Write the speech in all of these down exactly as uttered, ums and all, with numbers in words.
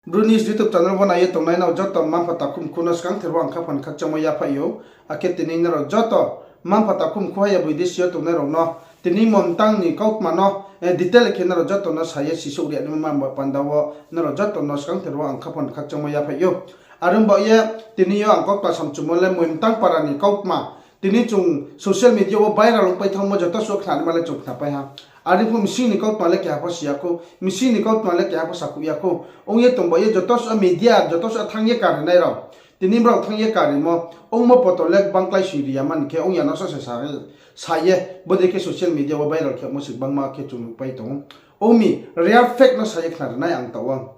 Bru News YouTube channel wo nai ye tongnai nrao joto mma-mpha takhu mkhu no skangther wo ang khaphang khakchangmo yaphaih ou. Akhe tini nrao joto mma-mpha takhu mkhu haya boidesi yo tongnai rao no tini moimtang ni kautma no detail khe nrao joto no sa ye sisouh ri ya naima panda wo nrao joto no skangther wo ang khaphang khakchangmo yaphaih ou. Are ong baoh ye tini yo ang kautma samchumo le moimtang para ni kautma. Tini chung social media wo viral ongpai thanngmo joto suh khnanaima le chung khnapai ha. Are pho msing ni kautma le keha pho si ya khou, msing ni kautma le keha pho sakhouh ya khou. Ong ye tong baoh ye joto suh media, joto suh thanng ye karinai rao. Tini brao thanng ye karimo, ongmo poto le gbang kláisoing ri ya mani khe ong ya no só se sa ye, bodei khe social media wo viral khemo se gbangma khe chung nuhpai tong ou. Ong mi, real fact no sa ye khnarinai ang taoh wo.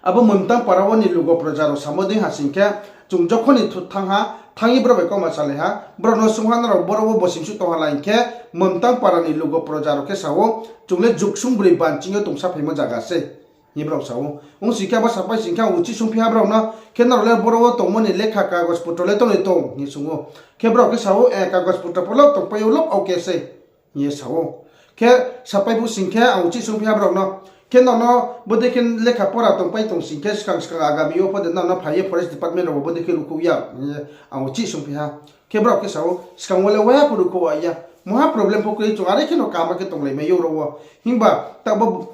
Abo moimtang para wo ni lugo proja rao samo dei ha sing khe, chung jokhon ni thanng ha, thanng ye brao bai kauma salai ha, brao no sung ha nrao boro wo bo simsuh tong ha la hing khe, moimtang para ni lugo proja rao khe sa ou, chung le jugsung broi banching yo tongsa phaimo zaga se. Hing ye brao sa ou. Ong sing khe abo sapai sing khe ang uchih sungphi ha brao no, khe nrao le boro wo tongmo ni lekha kagos potro le tongnai tong hing ye sung ou. Khe brao khe sa ou, e, kagos potro pho lo tongpai ou, lo, okay se. Hing ye sa ou. Khe sapai bu sing khe ang uchih sungphi ha brao no. Khe nono bodei khe lekha pora tongpai tong sing khe skang skang agami yo pho de nono phai ye forest department rao bodei khe ruhkhouh ya hing ye ang uchih sungphi ha. Khe brao khe sa ou, skang wo le waiha pho ruhkhouh ya. Mungha problem pho kroi, chung are khe no kaham khe tonglaimai ou rao wo. Himba taoh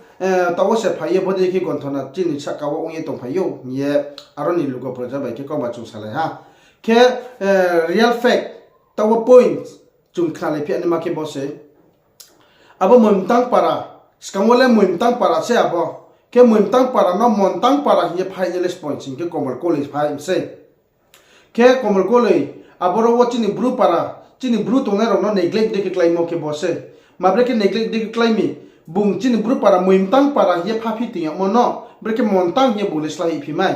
wo se phai ye bodei khe gonthona chini sahka wo ong ye tongphai ou hing ye aro ni lugo proja bai khe kauma chung salai ha. Khe, real fact, taoh wo point chung khnalaiphi ya naima khe bo se. Abo moimtang para, skang wo le moimtang para se abo. Khe moimtang para no montang para hing ye phai ye le spoing sing khe Komol Koloi phai mi sei. Khe Komol Koloi, aboro wo chini bru para, chini bru tongnai rao no neglect dei khe kláimo khe bo se. Ma bre khe neglect dei khe klái mi, bung chini bru para moimtang para hing ye phaphi toing yagmo no, bre khe montang hing ye bung le slái hihphi mai.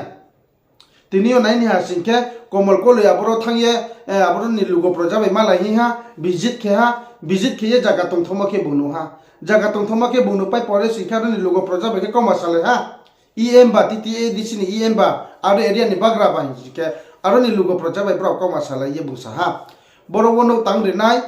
Tini yo nai ni ha sing khe, Komol Koloi aboro thanng ye, aboro ni lugo proja bai malai hing ha, visit khe ha, visit khe ye zaga tongthoma khe bung nuh ha. Zaga tongthoma khe bung nuhpai pore sing khe aro ni lugo proja bai khe kauma salai ha. E M ba, T T A D C ni E M ba, aro area ni bagra ba hing sing khe, aro ni lugo proja bai brao kauma salai ye bung sa ha. Boro wo nouh tang ri nai,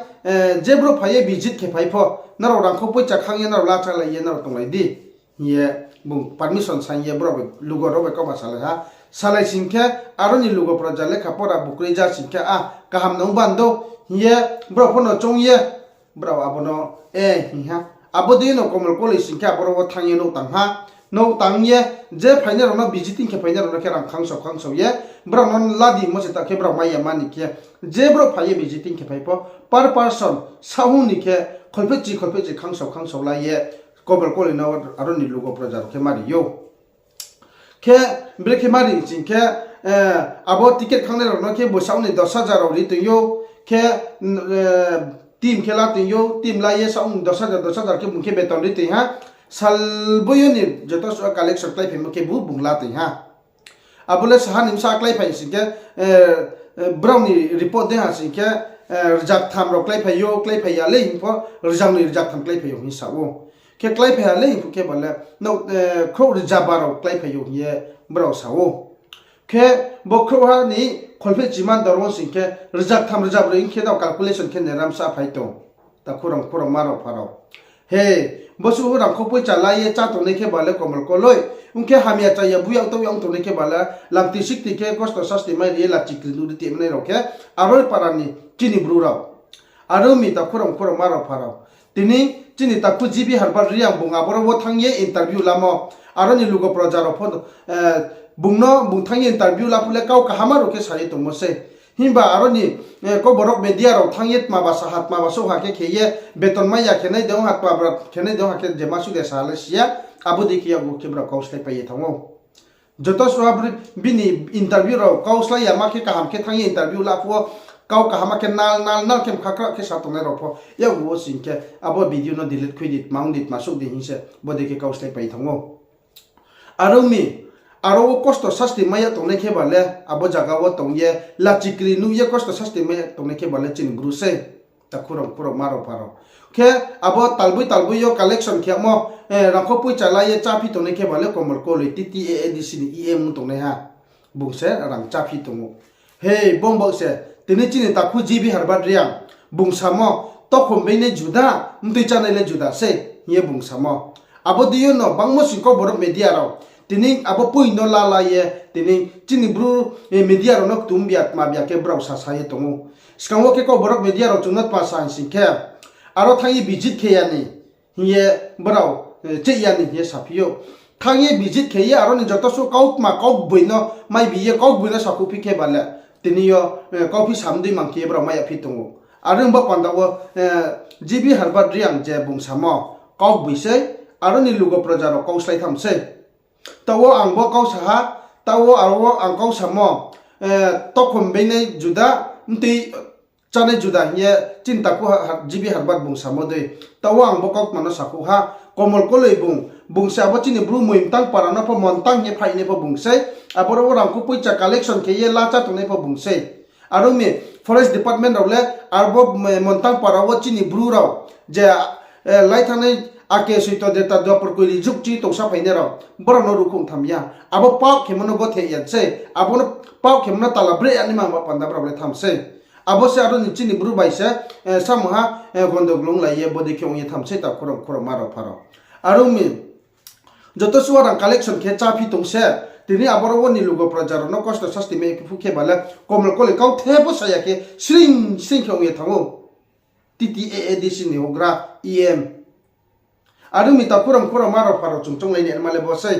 je brouh phai ye visit khe phai pho, nrao rangkhou poicha khang ye nrao lachalai ye nrao tonglai di. Hing ye bung permission saing ye brao bai lugo rao bai kauma salai ha. Salai sing khe, aro ni lugo proja lekha pora bukroi ja sing khe, a, kaham no ong ban dou, hing ye brao pho no choung ye, brao abo no, e, hing ha. Abo dei no Komol Koloi sing khe aboro wo thanng ye nouh tang ha. Nouh tang ye, je phainai rao no visiting khe phainai rao no khe rang khangsao khangsao ye, brao no la di mo se ta khe brao mai ya mani khe, je brouh phai ye visiting khe phai pho, per person saohhung ni khe kholphehchi kholphehchi khangsao khangsao la ye, Komol Koloi no aro ni lugo proja rao khe mari ou. Khe brekhe mari sing khe, abo ticket khangnai rao no khe bo saoh ni dos hajar rao ri toing ou, khe, team khe la toing ou, team la ye saoh ni dos hajar, dos hajar khe bung khe beton ri toing ha, salboi yo ni joto suh collection kláiphaimo khe bu bung la toing ha. Abo le saha ni bsa kláiphai sing khe, brao ni report dei ha sing khe, rzaktham rao kláiphai ou, kláiphai ya le hing pho, rzaknoi rzaktham kláiphai ou hing sa ou. Khe kláiphai ya le hing pho khe ba le, no, khrouh rzaba rao kláiphai ou hing ye brao sa ou. Khe bo khrouhha ni kholphehchi man dor wo sing khe rzaktham rzakbroi hing khe no calculation khe nai ram sa phai tong. Takhu rao, khurao, ma rao, pha rao. He, bo suh rangkhou poicha la ye chá tongnai khe ba le Komol Koloi. Ong khe hamya chaya bu yag tau yag tongnai khe ba le, lamti sikti khe kosto sasti mai ri ye lachi kri nuh ri tongmai nai rao khe, aro para ni chini bru rao. Aro mi takhu rao, khurao, ma rao, pha rao. Tini chini takhu G B Herbert Reang bung aboro wo thanng ye interview lamo. Aro ni lugo proja rao pho, bung no bung thanng ye interview la phuh le kau kaham rao khe sa ye tongmo sei. Himba aro ni, Kokborok media rao thanng ye tma ba sa ha, tma ba souh ha khe khe ye, beton mai ya khe nai de ong ha, tma bra khe nai de ong ha khe je ma suh de sa ha le si ya, abo dei khe yakgu khe brao kau slái pai ye thanng ou. Joto suh ha bini interview rao kau slái ya ma khe kaham khe thanng ye interview la phuh wo, kau kaham khe nal nal nal khe mkha krah khe sa tongnai rao pho yakgu wo sing khe abo video no delete khui di, tma ong di, tma souh di hing se bodei khe kau slái pai thanng ou. Aro mi, aro wo kosto sasti mai ya tongnai khe ba le, abo zaga wo tong ye, lachi kri nuh ye kosto sasti mai ya tongnai khe ba le chini bru sei. Takhu rao, khurao, ma rao, pha rao. Khe abo talboi talboi yo collection khe yagmo, rangkhou poicha la ye cháphi tongnai khe ba le Komol Koloi T T A A D C ni E M tongnaiha. Bung se rang cháphi tong ou. Hei, bung bo se, tini chini takhu G B Herbert Reang, bung samo, tokhom beinai juda, mtui chánai le juda sei, hing ye bung samo. Abo dei yo no bangmo sing Kokborok media rao, Tini abo poi no lala ye, tini chini Bru, eh, media rao no ktum bia tma bia khe brao sasa ye tong ou. Skang wo khe Kokborok media rao chung no tma sa hing sing khe, aro thanng ye visit khe ya ni hing ye brao, eh, cheh ya ni hing ye saphi ou. Thanng ye visit khe ye aro ni joto suh kautma kaugboino maibi ye kaugboino sakhouhphi khe ba le, tini yo, eh, kauphi sam dei mang khe ye brao mai yaphi tong ou. Are ong ba panda wo, eh, G B Herbert Reang je bung samo kaugboi sei, aro ni lugo proja rao kau slái tham sei. Taoh wo ang bo kau sa ha, taoh wo aro wo ang kau samo, eh, tokhom beinai juda, mtui chánai juda hing ye chini takhu ha-, ha-, G B Herbert bung samo dei. Taoh wo ang bo kautma no sakhouh ha, Komol Koloi bung, bung se abo chini Bru Moimtang para no pho Montang hing ye phainai pho bung sei, aboro wo rangkhou poicha collection khe ye lacha tongnai pho bung sei. Are ong mi forest department rao le abo, eh, Montang para wo chini Bru rao je, eh, lai thanngnai ake soito deta Dwapar koiri jug chi tongsa phainai rao, brao no ruhkhouh tham ya. Abo pap khemo no gothe ya sei, abo no pap khemo no tala bre ya ni mang ba panda brao le tham sei. Abo se aro ni chini Bru bai se, eh, samung ha, eh, gondogol onglai ye bodei khe ong ye tham sei ta khorang khorang ma rao pha rao. Are ong mi joto suh rang collection khe cháphi tong se, tini aboro wo ni lugo proja rao no kosto sasti mai phu khe ba le Komol Koloi kauthai pho sa ya khe sring sring khe ong ye thanng ou. T T A A D C ni houhgra E M. Are ong mi ta khorang khorang ma rao pha rao chung chounglai ni ma le bo sei.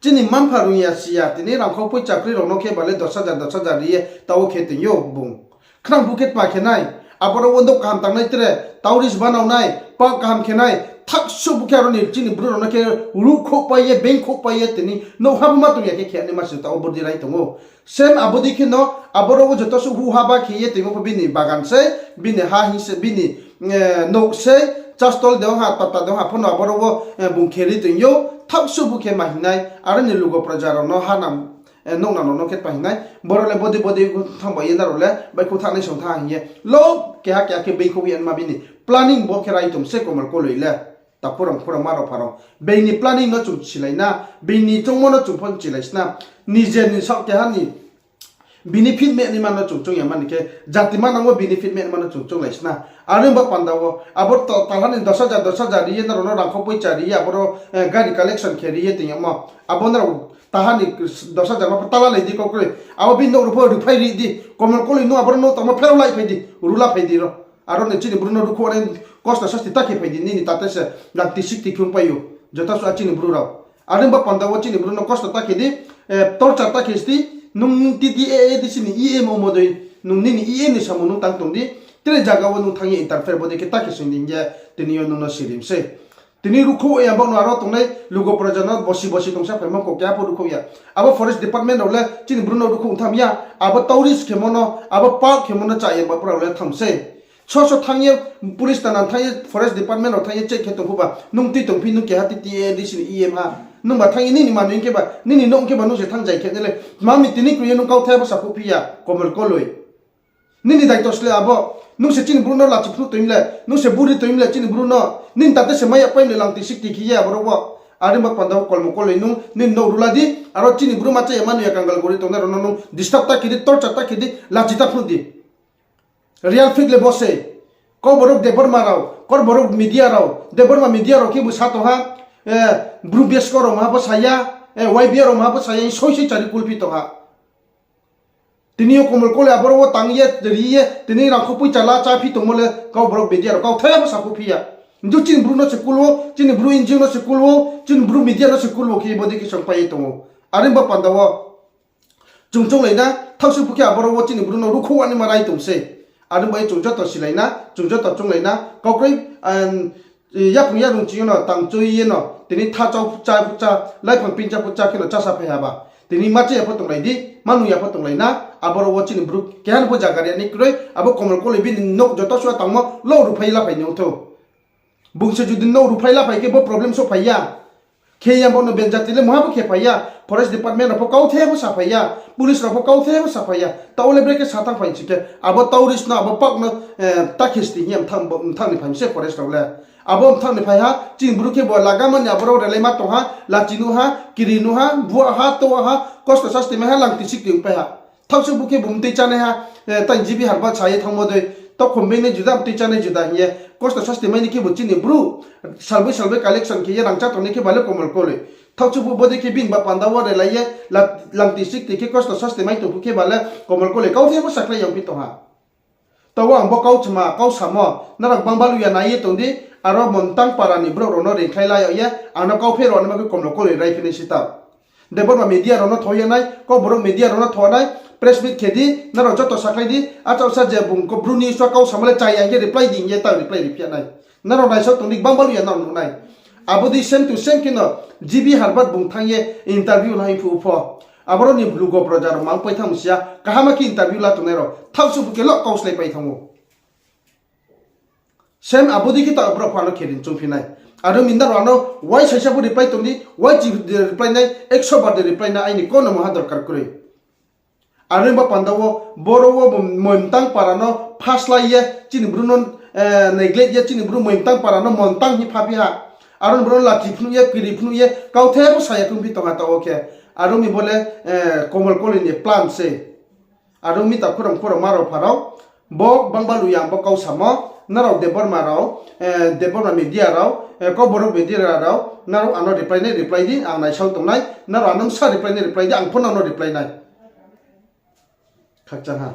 Chini mma-mpha rung ya si ya, tini rangkhau poicha kroi rao no khe ba le dos hajar, dos hajar ri ye taoh wo khe tong ou bung. Khnang bu khe tma khe nai, aboro wo nouh kaham tangnai tre, tourist banao nai, park kaham khe nai, thaksuh bu khe aro ni chini Bru rao no khe ruhkhouhpai ye, bengkhouhpai ye, tini nouh ha bo ma tong ya khe khe naima se taoh wo bodei rai tong ou. Same abo dei khe no, aboro wo joto suh huh ha ba khe ye tongmo pho bini bagan sei, bini ha hing se, bini, eh, nouh sei, chastol de ong ha, tata de ong ha, pho no aboro wo, eh, bung khe ri tong ou, thaksuh bu khe ma hing nai, aro ni lugo proja rao no ha nam, eh, nouh nang rao no khe tma hing nai, boro le bodei bodei thanng bai ye nrao le baihkhouh thanngnai song thanng hing ye, lo keha keha khe bengkhouh ye ma bini planning bo khe rai tong se Komol Koloi le. Ta khorang khorang ma rao pha rao. Bini planning no chung silai na, bini choungmo no chung pho silai sna. Nije ni saoh keha ni benefit meh naima no chung choung ya mani khe, jati manang wo benefit meh naima no chung chounglai sna. Are ong ba panda wo, abo to talha ni dos hajar, dos hajar ri ye nrao no rangkhau poicha ri ye, aboro, eh, gari collection khe ri ye tong yamo. Abo nrao talha ni dos hajar ma pho tala lai di kau kroi. Abo bini nouh rao pho ruhphai ri di. Komol Koloi nung aboro nouh tongmo pherao lai phai di. Rula phai di ro. Aro ni chini Bru no ruhkhouh nai kosto sasti ta khe phai di, nini tate se lakti sikti khe ongpai ou. Joto suh chini Bru rao. Are ong ba panda wo chini Bru no kosto ta khe di, eh, torture ta khe sti, nung T T A A D C ni E M ongmo dei, nung nini E M ni samung nung tang tong di, tre zaga wo nung thanng ye interfere bodei khe ta khe sing di hing ye, tini yo nung no sirim sei. Tini ruhkhouh ya bo no aro tongnai lugo proja no bosi bosi tongsa phaimo kau keha pho ruhkhouh ya. Abo forest department rao le chini Bru no ruhkhouh tham ya, abo tourist khemo no, abo park khemo no cha ye ba brao le tham sei. So so thanng ye, police tana thanng ye, forest department rao thanng ye check khe tong phuh ba, nung tui tongphi nung keha T T A A D C ni E M ha. Nungba thanng ye nini manoi khe ba, nini nouh khe ba nung se thanng zai khe nai le. Tma mi tini kroi ye nung kauthai bo sakhouhphi ya, Komol Koloi. Nini daito sle abo, nung se chini Bru no lachi phnuh tong le, nung se buri tong le chini Bru no, nini tate se mai ya pai le langti sikti khe ye aboro wo. Are ong ba panda wo Komol Koloi nung, nini nouh rula di, aro chini Bru ma cha ya mani ya kangal gori tongnai rao no nung disturb ta khe di, torture ta khe di, lachi ta phnuh di. Real fact le bo sei. Kokborok Debbarma rao, Kokborok media rao, Debbarma media rao khe bo sa tong ha, eh, Bru Beskok rao maha bo sa ya, eh, Y B A rao maha bo sa ya, soi soi chari kulphi tong ha. Tini yo Komol Koloi aboro wo tang ye, ri ye, tini rangkhau poicha la chá phi tongmo le Kokborok media rao kauthai bo sakhouhphi ya. Nju chini Bru no se kul wo, chini Bru N G O no se kul wo, chini Bru media no se kul wo khe bodei khe songpai ye tong ou. Are ong ba panda wo chung chounglai na, thaohsuh bu khe aboro wo chini Bru no ruhkhouh naima rai tong sei. Are ong bai chung joto silai na, chung joto chounglai na, kau kroi, yaphang yarung ching yo no tang chui ye no, tini tha chá, chá, chá, laiphang pin chá phu chá khe no chása phai ha ba. Tini ma chá ya pho tonglai di, ma nung ya pho tonglai na, aboro wo chini Bru keha no pho zaga ri ya ni kroi, abo Komol Koloi bini nouh joto suh tangmo lo ruhphai la phai ni ong thou. Bung se judi nouh ruhphai la phai khe bo problem souhphai ya. Khe ya bo no ben jati le maha bo khe phai ya. Forest department rao pho kauthai bo saphai ya. Police rao pho kauthai bo saphai ya. Taoh le bre khe sa thanng phai si khe. Abo tourist no, abo park no, eh, ta khe sti hing ye mthang ni phai mi se forest rao le. Abo mthang ni phai ha, chini Bru khe bo laga mani aboro relaima tong ha, lachi nuh ha, kiri nuh ha, bua ha, toa ha, kosto sasti mai ha, langti sikti ongpai ha. Thaohsuh bu khe bo mtui chánai ha, eh, tang G B Herbert sa ye thanngmo dei, tokhom beinai juda, mtui chánai juda hing ye, kosto sasti mai ni khe bo chini Bru, salboi salboi collection khe ye rang chá tongnai khe ba le Komol Koloi. Thaohsuh phuh bodei khe bini ba panda wo relai ye, la-, langti sikti khe kosto sasti mai tong phuh khe ba le Komol Koloi kau the pho sakhlai yagphi tong ha. Taoh wo ang bo kau chma, kau samo, nrao gbang baluh ya nai ye tong di, aro Montang para ni brouh rao no reingkhlai la yag ye, ang no kau pherao naima khe Komol Koloi raiphi nai se taoh. Debbarma media rao no tho ya nai, Kokborok media rao no tho nai, press meet khe di, nrao joto sakhlai di, achaohsa je bung ko Bru News wo kau samo le chaya hing ye reply di hing ye taoh reply riphi ya nai. Nrao naisao tong di, gbang baluh ya nrao nuh nai. Abo dei same to same kheno G B Harbert bung thanng ye interview la hing phuh pho. Aboro ni lugo proja rao mang pai thanng si ya, kaham khe interview la tongnai rao, thaohsuh phuh khe lo kau slái pai thanng ou. Same abo dei khe taoh brao pho ano khe ri choungphi nai. Aro mi nrao ano wai saisa pho reply tong di, wai chi de reply nai, ekso bar de reply nai, aini kono maha dorkar kroi. Aro ni ba panda wo, boro wo bo Moimtang para no phaslái ye, chini Bru no, eh, neglect ye, chini Bru Moimtang para no Montang hing pha phi ha. Aro ni boro no lachi phnuh ye, kiri phnuh ye, kauthe pho sa ya khe ongphi tong ha taoh wo khe. Aro mi bo le, eh, Komol Koloi ni plan se. Aro mi ta khorang khorang ma rao pha rao, bo gbang baluh ya ang bo kau samo, nrao Debbarma rao, eh, Debbarma media rao, eh, Kokborok media rao, nrao ano reply nai reply di, ang naisao tongnai, nrao ano bsa reply nai reply di, ang pho nrao no reply nai. Khakchang ha.